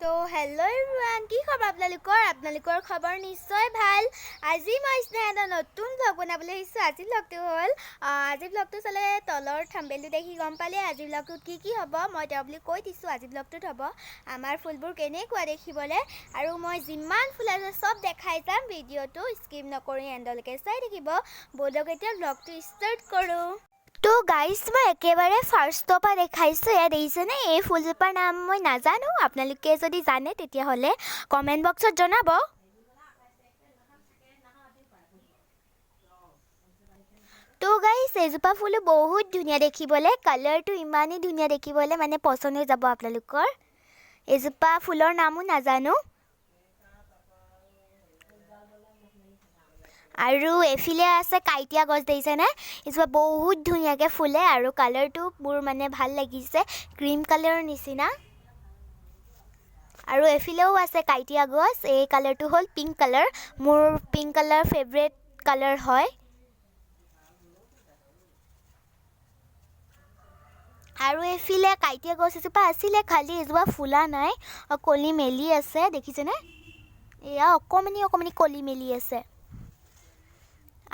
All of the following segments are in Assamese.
তো হেল্ল' এভৰিৱান, কি খবৰ আপোনালোকৰ? আপোনালোকৰ খবৰ নিশ্চয় ভাল। আজি মই স্নেহা এটা নতুন ভ্লগ বনাবলৈ আহিছোঁ। আজি ভ্লগটো হ'ল, আজি ভ্লগটো চালে তলৰ থাম্বনেইলটো দেখি গম পালে আজি ভ্লগটোত কি কি হ'ব মই তেওঁ বুলি কৈ দিছোঁ। আজি ভ্লগটোত হ'ব আমাৰ ফুলবোৰ কেনেকুৱা দেখিবলৈ আৰু মই যিমান ফুল আছে চব দেখাই যাম। ভিডিঅ'টো স্কিপ নকৰি এণ্ডলৈকে চাই থাকিব। ব'লক এতিয়া ভ্লগটো ষ্টাৰ্ট কৰোঁ। তো গাইজ, মই একেবাৰে ফাৰ্ষ্টৰ পৰা দেখাইছোঁ। এয়া দেখিছেনে? এই ফুলজোপাৰ নাম মই নাজানো, আপোনালোকে যদি জানে তেতিয়াহ'লে কমেণ্ট বক্সত জনাব। তো গাইজ, এইজোপা ফুলো বহুত ধুনীয়া দেখিবলৈ, কালাৰটো ইমানেই ধুনীয়া দেখিবলৈ, মানে পচন্দ হৈ যাব আপোনালোকৰ। এইজোপা ফুলৰ নামো নাজানো। আৰু এইফালে আছে কাঁইটীয়া গছ, দেখিছেনে? এজোপা বহুত ধুনীয়াকৈ ফুলে আৰু কালাৰটো মোৰ মানে ভাল লাগিছে, ক্ৰীম কালাৰৰ নিচিনা। আৰু এইফালেও আছে কাঁইটীয়া গছ, এই কালাৰটো হ'ল পিংক কালাৰ। মোৰ পিংক কালাৰ ফেভৰেট কালাৰ হয়। আৰু এইফালে কাঁইটীয়া গছ এজোপা আছিলে, খালি এজোপা ফুলা নাই, কলি মেলি আছে, দেখিছেনে? এয়া অকণমানি অকণমানি কলি মেলি আছে।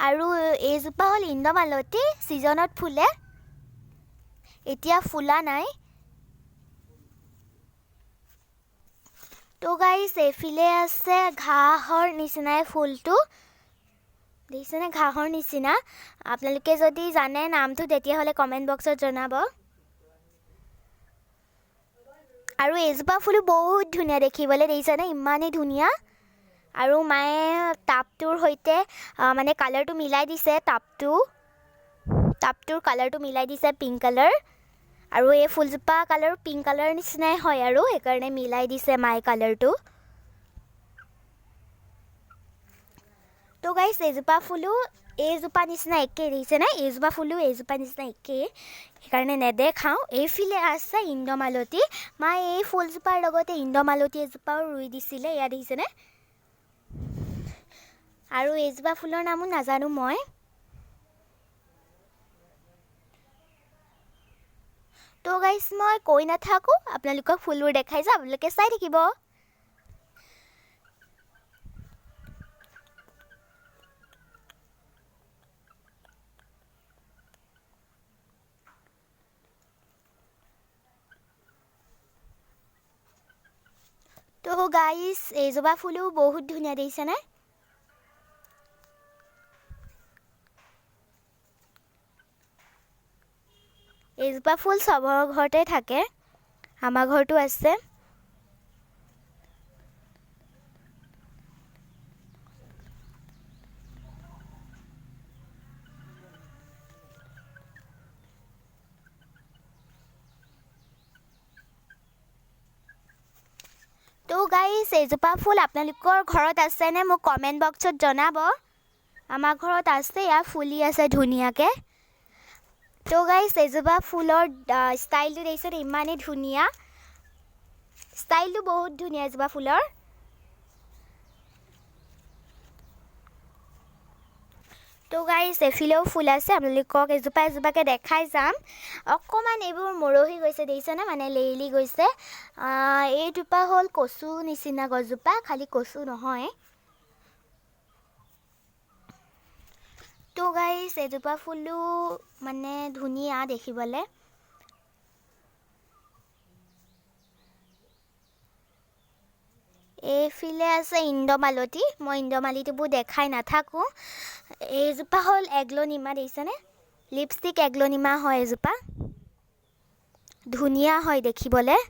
আৰু এইজোপা হ'ল ইন্দ্ৰমালতী, ছিজনত ফুলে, এতিয়া ফুলা নাই। তো গাইজ, এইফালে আছে ঘাঁহৰ নিচিনাই ফুলটো, দেখিছেনে? ঘাঁহৰ নিচিনা। আপোনালোকে যদি জানে নামটো তেতিয়াহ'লে কমেণ্ট বক্সত জনাব। আৰু এইজোপা ফুলো বহুত ধুনীয়া দেখিবলৈ, দেখিছেনে? ইমানেই ধুনীয়া। আৰু মায়ে টাবটোৰ সৈতে মানে কালাৰটো মিলাই দিছে, টাবটোৰ কালাৰটো মিলাই দিছে পিংক কালাৰ। আৰু এই ফুলজোপা কালাৰ পিংক কালাৰ নিচিনাই হয় আৰু সেইকাৰণে মিলাই দিছে মায়ে কালাৰটো। তো গাইজ, এইজোপা ফুলো এইজোপা নিচিনা একেই, দেখিছেনে? এইজোপা ফুলো এইজোপা নিচিনা একেই, সেইকাৰণে নেদেখাওঁ। এইফালে আছে ইন্দ্ৰমালতী, মায়ে এই ফুলজোপাৰ লগতে ইন্দ্ৰমালতী এজোপাও ৰুই দিছিলে, এয়া দেখিছেনে? আৰু এইজোপা ফুলৰ নামো নাজানো মই। তো গাইজ, মই কৈ নাথাকোঁ, আপোনালোকক ফুলবোৰ দেখাই যাওঁ, আপোনালোকে চাই থাকিব। তো গাইজ, এইজোপা ফুলো বহুত ধুনীয়া, দেখিছেনে? এইজোপা ফুল চবৰ ঘৰতে থাকে, আমাৰ ঘৰতো আছে। তো গাইজ, এইজোপা ফুল আপোনালোকৰ ঘৰত আছেনে মোক কমেণ্ট বক্সত জনাব। আমাৰ ঘৰত আছে, এয়া ফুলি আছে ধুনীয়াকৈ। তো গাইজ, এইজোপা ফুলৰ ষ্টাইলটো দেখিছেনে? ইমানেই ধুনীয়া, ষ্টাইলটো বহুত ধুনীয়া এইজোপা ফুলৰ। তো গাইজ, এইফালেও ফুল আছে, আপোনালোকক এজোপা এজোপাকৈ দেখাই যাম। অকণমান এইবোৰ মৰহি গৈছে, দেখিছেনে? মানে লেৰেলি গৈছে। এইজোপা হ'ল কচু নিচিনা গছজোপা, খালি কচু নহয়। তো গাইজ, এজোপা ফুলো মানে ধুনীয়া দেখিবলৈ। এইফালে আছে ইন্দ্ৰমালতী, মই ইন্দ্ৰমালতীবোৰ দেখাই নাথাকোঁ। এইজোপা হ'ল এগ্লনিমা, দেখিছেনে? লিপষ্টিক এগ্লনিমা হয় এজোপা, ধুনীয়া হয় দেখিবলৈ।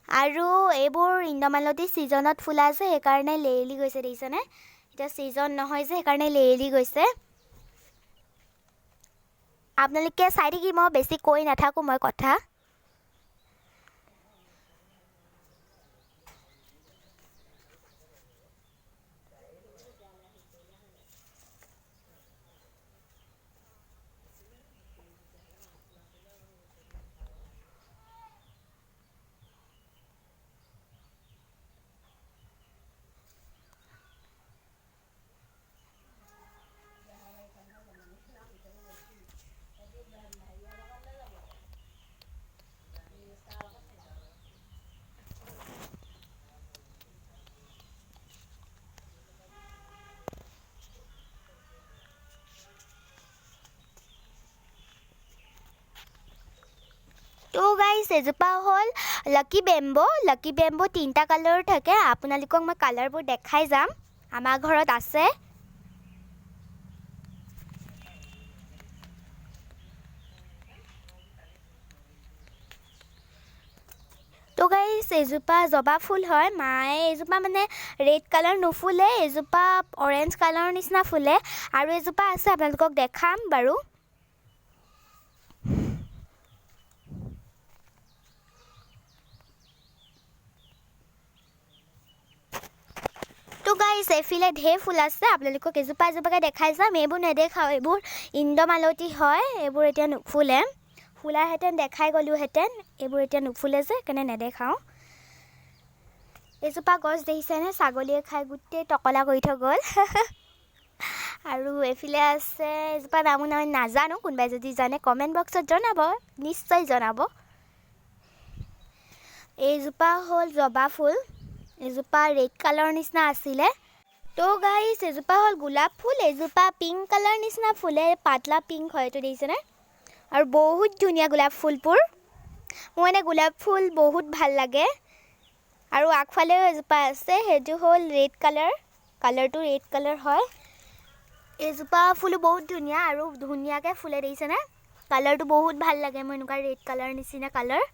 আৰু এইবোৰ ইন্দ্ৰমালতী ছিজনত ফুলা আছে, সেইকাৰণে লেৰেলি গৈছে, দেখিছেনে? এতিয়া ছিজন নহয় যে, সেইকাৰণে লেৰেলি গৈছে। আপোনালোকে চাই থাকিব, বেছি কৈ নাথাকোঁ মই কথা। তো গাইজ, এজোপা হ'ল লাকি বেম্ব'। লাকি বেম্ব' 3টা কালাৰ থাকে। আপোনালোকক মই কালাৰবোৰ দেখাই যাম, আমাৰ ঘৰত আছে। তো গাইজ, এজোপা জবা ফুল হয়। মায়ে এজোপা মানে ৰেড কালাৰ নুফুলে, এজোপা অৰেঞ্জ কালাৰৰ নিচিনা ফুলে। আৰু এজোপা আছে, আপোনালোকক দেখাম বাৰু। তো গাইজ, এইফালে ঢেৰ ফুল আছে, আপোনালোকক এজোপা এজোপাকৈ দেখাই যাম। এইবোৰ নেদেখাওঁ, এইবোৰ ইন্দ্ৰমালতী হয়, এইবোৰ এতিয়া নুফুলে। ফুলাহেঁতেন দেখাই গ'লোহেঁতেন, এইবোৰ এতিয়া নুফুলে যে সেইকাৰণে নেদেখাওঁ। এজোপা গছ দেখিছেনে, ছাগলীয়ে খাই গোটেই টকলা কৰি থৈ গ'ল। আৰু এইফালে আছে এজোপা নামো মই নাজানো, কোনোবাই যদি জানে কমেণ্ট বক্সত জনাব, নিশ্চয় জনাব। এইজোপা হ'ল জবা ফুল, এজোপা ৰেড কালাৰৰ নিচিনা আছিলে। তো গাইজ, এজোপা হ'ল গোলাপ ফুল, এজোপা পিংক কালাৰ নিচিনা ফুলে, পাতলা পিংক হয়, এইটো দেখিছেনে? আৰু বহুত ধুনীয়া গোলাপ ফুলবোৰ। মোৰ মানে গোলাপ ফুল বহুত ভাল লাগে। আৰু আগফালেও এজোপা আছে, সেইটো হ'ল ৰেড কালাৰ, কালাৰটো ৰেড কালাৰ হয়। এইজোপা ফুলো বহুত ধুনীয়া আৰু ধুনীয়াকৈ ফুলে, দেখিছেনে? কালাৰটো বহুত ভাল লাগে মোৰ, এনেকুৱা ৰেড কালাৰ নিচিনা কালাৰ।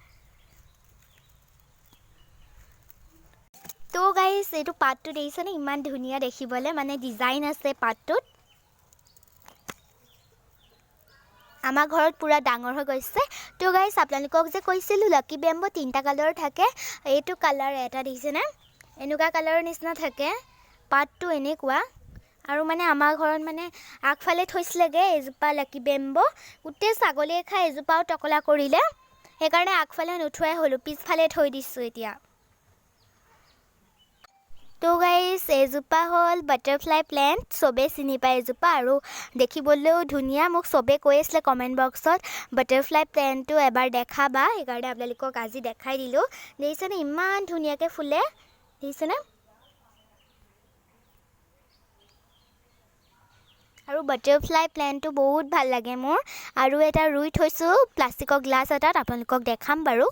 তো গাইজ, এইটো পাতটো দেখিছেনে, ইমান ধুনীয়া দেখিবলৈ, মানে ডিজাইন আছে পাতটোত। আমাৰ ঘৰত পূৰা ডাঙৰ হৈ গৈছে। তো গাইজ, আপোনালোকক যে কৈছিলোঁ লাকি বেম্ব' 3টা কালাৰ থাকে, এইটো কালাৰ এটা দেখিছেনে, এনেকুৱা কালাৰৰ নিচিনা থাকে পাতটো এনেকুৱা। আৰু মানে আমাৰ ঘৰত মানে আগফালে থৈছিলেগৈ এজোপা লাকি বেম্ব', গোটেই ছাগলীয়ে খাই এজোপাও টকলা কৰিলে, সেইকাৰণে আগফালে নোথোৱাই হ'লোঁ, পিছফালে থৈ দিছোঁ এতিয়া। তো গাইজ, এজোপা হ'ল বাটাৰফ্লাই প্লেণ্ট, চবেই চিনি পায় এজোপা আৰু দেখিবলৈও ধুনীয়া। মোক চবেই কৈ আছিলে কমেণ্ট বক্সত বাটাৰফ্লাই প্লেণ্টটো এবাৰ দেখাবা, সেইকাৰণে আপোনালোকক আজি দেখাই দিলোঁ। দেখিছেনে ইমান ধুনীয়াকৈ ফুলে, দেখিছেনে? আৰু বাটাৰফ্লাই প্লেণ্টটো বহুত ভাল লাগে মোৰ। আৰু এটা ৰুই থৈছোঁ প্লাষ্টিকৰ গ্লাছ এটাত, আপোনালোকক দেখাম বাৰু।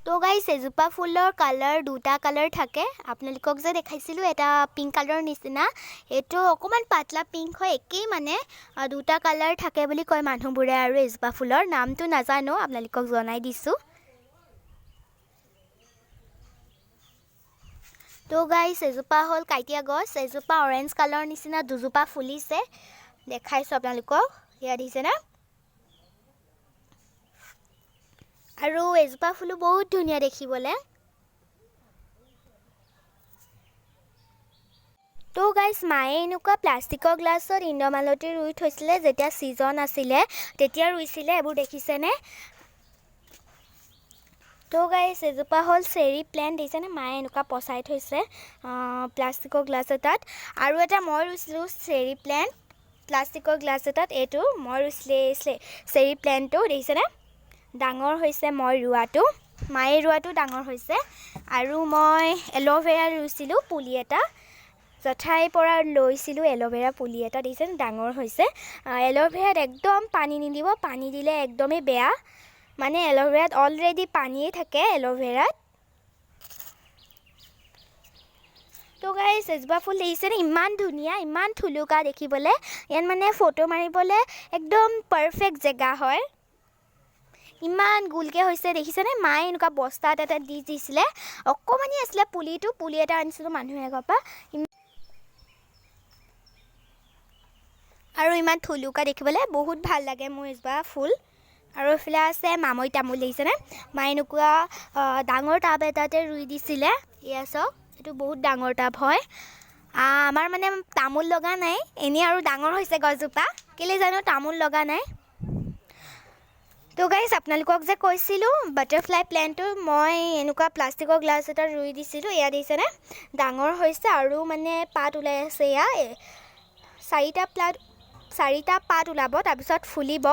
তো গাইজ, এজোপা ফুলৰ কালাৰ 2টা কালাৰ থাকে। আপোনালোকক যে দেখাইছিলোঁ এটা পিংক কালাৰৰ নিচিনা, এইটো অকণমান পাতলা পিংক হয়, একেই মানে 2টা কালাৰ থাকে বুলি কয় মানুহবোৰে। আৰু এজোপা ফুলৰ নামটো নাজানো, আপোনালোকক জনাই দিছোঁ। তো গাইজ, এজোপা হ'ল কাঁইটীয়া গছ, এজোপা অৰেঞ্জ কালাৰৰ নিচিনা দুজোপা ফুলিছে, দেখাইছোঁ আপোনালোকক, এয়া দেখিছেনে? আৰু এজোপা ফুলো বহুত ধুনীয়া দেখিবলৈ। তো গাইজ, মায়ে এনেকুৱা প্লাষ্টিকৰ গ্লাছত ইন্দ্ৰমালতী ৰুই থৈছিলে, যেতিয়া ছিজন আছিলে তেতিয়া ৰুইছিলে, এইবোৰ দেখিছেনে? তো গাইজ, এজোপা হ'ল চেৰি প্লেণ্ট, দেখিছেনে? মায়ে এনেকুৱা পচাই থৈছে প্লাষ্টিকৰ গ্লাছ এটাত। আৰু এটা মই ৰুইছিলোঁ চেৰি প্লেণ্ট প্লাষ্টিকৰ গ্লাছ এটাত, এইটো মই ৰুইছিলোঁ এই চেৰি প্লেণ্টটো, দেখিছেনে? ডাঙৰ হৈছে মই ৰোৱাটো, মায়ে ৰোৱাটো ডাঙৰ হৈছে। আৰু মই এল'ভেৰা ৰুইছিলোঁ পুলি এটা, জেঠাইৰ পৰা লৈছিলোঁ এল'ভেৰা পুলি এটা, দেখিছেনে ডাঙৰ হৈছে। এল'ভেৰাত একদম পানী নিদিব, পানী দিলে একদমেই বেয়া, মানে এল'ভেৰাত অলৰেডি পানীয়ে থাকে এল'ভেৰাত। তো গাইজ, এজোপা ফুল দেখিছেনে ইমান ধুনীয়া, ইমান থুলুকা দেখিবলৈ, ইয়াত মানে ফটো মাৰিবলৈ একদম পাৰফেক্ট জেগা হয়। ইমান গোলকৈ হৈছে দেখিছেনে? মায়ে এনেকুৱা বস্তা এটা দি দিছিলে, অকণমানি আছিলে পুলিটো, পুলি এটা আনিছিলোঁ মানুহ এঘৰৰ পৰা। আৰু ইমান থুলুকা দেখিবলৈ বহুত ভাল লাগে মোৰ এজোপা ফুল। আৰু এইফালে আছে মামৈ তামোল, দেখিছেনে? মায়ে এনেকুৱা ডাঙৰ টাব এটাতে ৰুই দিছিলে, এয়া চাওক, এইটো বহুত ডাঙৰ টাব হয়। আমাৰ মানে তামোল লগা নাই, এনেই আৰু ডাঙৰ হৈছে গছজোপা, কেলৈ জানো তামোল লগা নাই। তো গাইজ, আপোনালোকক যে কৈছিলোঁ বাটাৰফ্লাই প্লেণ্টটো মই এনেকুৱা প্লাষ্টিকৰ গ্লাছ এটাত ৰুই দিছিলোঁ, এয়া দেখিছেনে ডাঙৰ হৈছে আৰু মানে পাত ওলাই আছে। এয়া চাৰিটা পাত ওলাব, তাৰপিছত ফুলিব।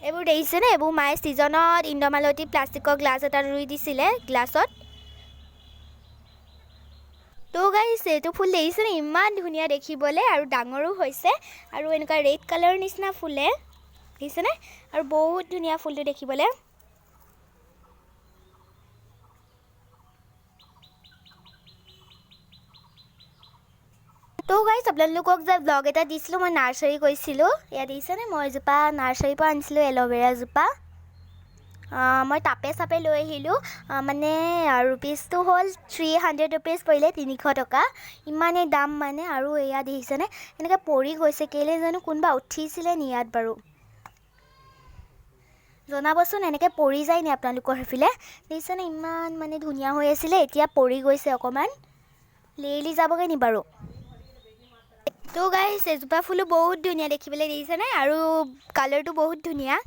এইবোৰ দেখিছেনে? এইবোৰ মায়ে ছিজনত ইন্দ্ৰমালতী প্লাষ্টিকৰ গ্লাছ এটাত ৰুই দিছিলে গ্লাছত। তো গাইছ, এইটো ফুল দেখিছেনে? ইমান ধুনীয়া দেখিবলৈ আৰু ডাঙৰো হৈছে আৰু এনেকুৱা ৰেড কালাৰৰ নিচিনা ফুলে, দেখিছেনে? আৰু বহুত ধুনীয়া ফুলটো দেখিবলৈ। তো গাইছ, আপোনালোকক যে ব্লগ এটা দিছিলোঁ, মই নাৰ্চাৰী গৈছিলোঁ, ইয়াত দেখিছেনে? মই এজোপা নাৰ্চাৰীৰ পৰা আনিছিলোঁ এল'ভেৰা জোপা। মই তাপে চাপে লৈ আহিলোঁ। মানে ৰুপিজটো হ'ল 300 ৰুপিজ পৰিলে, 300 টকা, ইমানেই দাম মানে। আৰু এয়া দেখিছেনে, এনেকৈ পৰি গৈছে, কেলৈ জানো কোনোবা উঠিছিলে নি ইয়াত বাৰু? জনাবচোন, এনেকৈ পৰি যায় নি আপোনালোকৰ সেইফালে? দেখিছেনে, ইমান মানে ধুনীয়া হৈ আছিলে, এতিয়া পৰি গৈছে অকণমান, লেৰেলি যাবগৈ নি বাৰু? তো গাইছ, এজোপা ফুলো বহুত ধুনীয়া দেখিবলৈ, দেখিছেনে? আৰু কালাৰটো বহুত ধুনীয়া।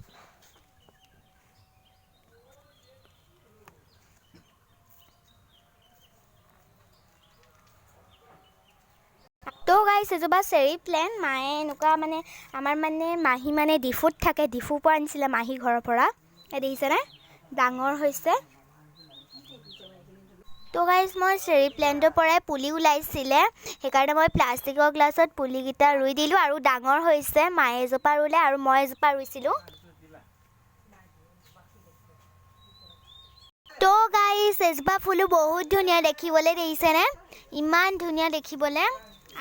তো গাইছ, এজোপা চেৰি প্লেণ্ট মায়ে এনেকুৱা মানে আমাৰ মানে মাহী মানে ডিফুত থাকে, ডিফুৰ পৰা আনিছিলে মাহী ঘৰৰ পৰা। এই দেখিছেনে, ডাঙৰ হৈছে। তো গাইছ, মই চেৰি প্লেণ্টৰ পৰাই পুলি ওলাইছিলে, সেইকাৰণে মই প্লাষ্টিকৰ গ্লাছত পুলিকেইটা ৰুই দিলোঁ আৰু ডাঙৰ হৈছে। মায়ে এজোপা ৰুলে আৰু মই এজোপা ৰুইছিলোঁ। তো গাইছ, এজোপা ফুলো বহুত ধুনীয়া দেখিবলৈ, দেখিছেনে? ইমান ধুনীয়া দেখিবলৈ।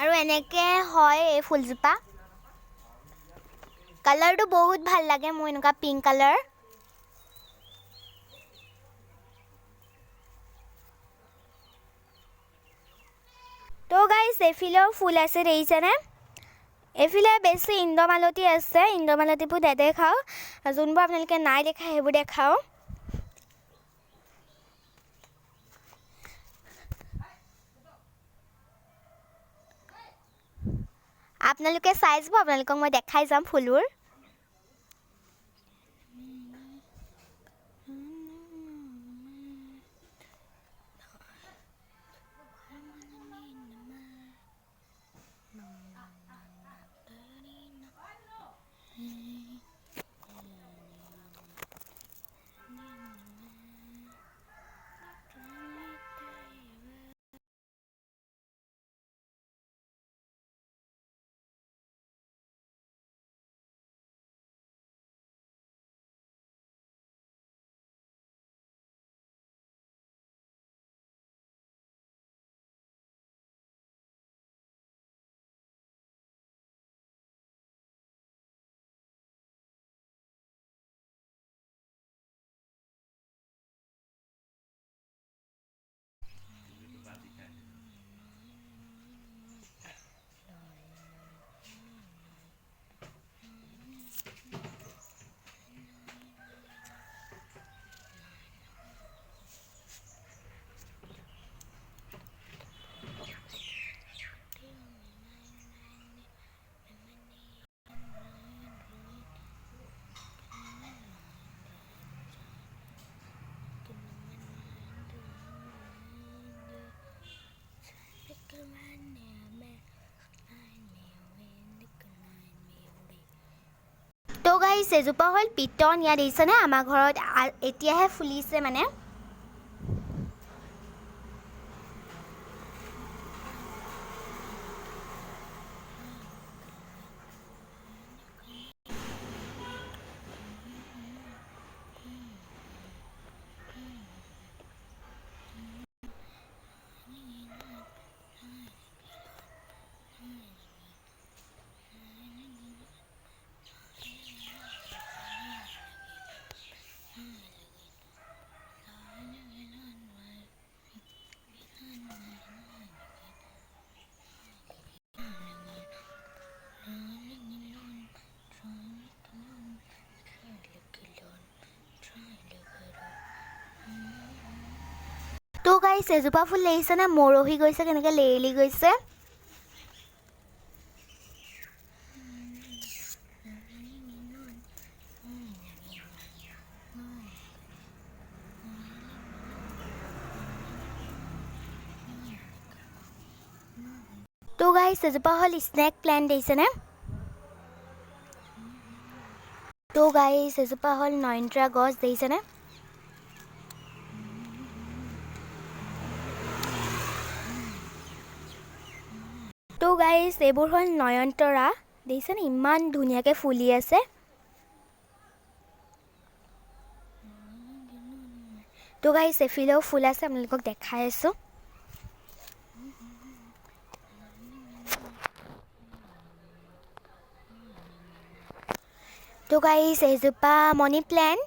আৰু এনেকৈ হয় এই ফুলজোপা, কালাৰটো বহুত ভাল লাগে মোৰ, এনেকুৱা পিংক কালাৰ। তো গাইছ, এইফালেও ফুল আছে, দেখিছেনে? এইফালে বেছি ইন্দ্ৰমালতী আছে, ইন্দ্ৰমালতীবোৰ নেদেখাওঁ, যোনবোৰ আপোনালোকে নাই দেখা সেইবোৰ দেখাওঁ। আপোনালোকে চাই যাব, আপোনালোকক মই দেখাই যাম ফুলবোৰ। তো গাইছ, এজোপা হ'ল পিটন, ইয়াত দেখিছেনে? আমাৰ ঘৰত এতিয়াহে ফুলিছে মানে। তো গাইছ, এজোপা ফুল দেখিছেনে? মৰহি গৈছে, কেনেকৈ লেৰেলি গৈছে। তো গাইছ, এজোপা হ'ল স্নেক প্লেণ্ট, দেখিছেনে? তো গাইছ, এজোপা হ'ল নয়নতৰা গছ, দেখিছেনে? তো গাইজ, এইবোৰ হ'ল নয়নতৰা। দেখিছেনে ইমান ধুনীয়াকৈ ফুলি আছে। তো গাইজ, এইফালেও ফুল আছে, আপোনালোকক দেখাই আছোঁ। তো গাইজ, এইজোপা মানি প্লেণ্ট।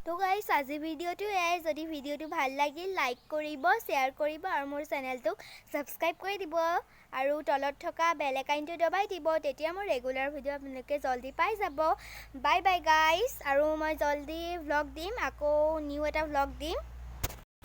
তো গাইজ, আজিৰ ভিডিঅ'টো এয়াই। যদি ভিডিঅ'টো ভাল লাগিল, লাইক কৰিব, শ্বেয়াৰ কৰিব আৰু মোৰ চেনেলটোক ছাবস্ক্ৰাইব কৰি দিব আৰু তলত থকা বেল আইকনটো দবাই দিব। তেতিয়া মোৰ ৰেগুলাৰ ভিডিঅ' আপোনালোকে জল্দি পাই যাব। Bye bye guys. আৰু মই জল্দি ভ্লগ দিম, আকৌ নিউ এটা ভ্লগ দিম।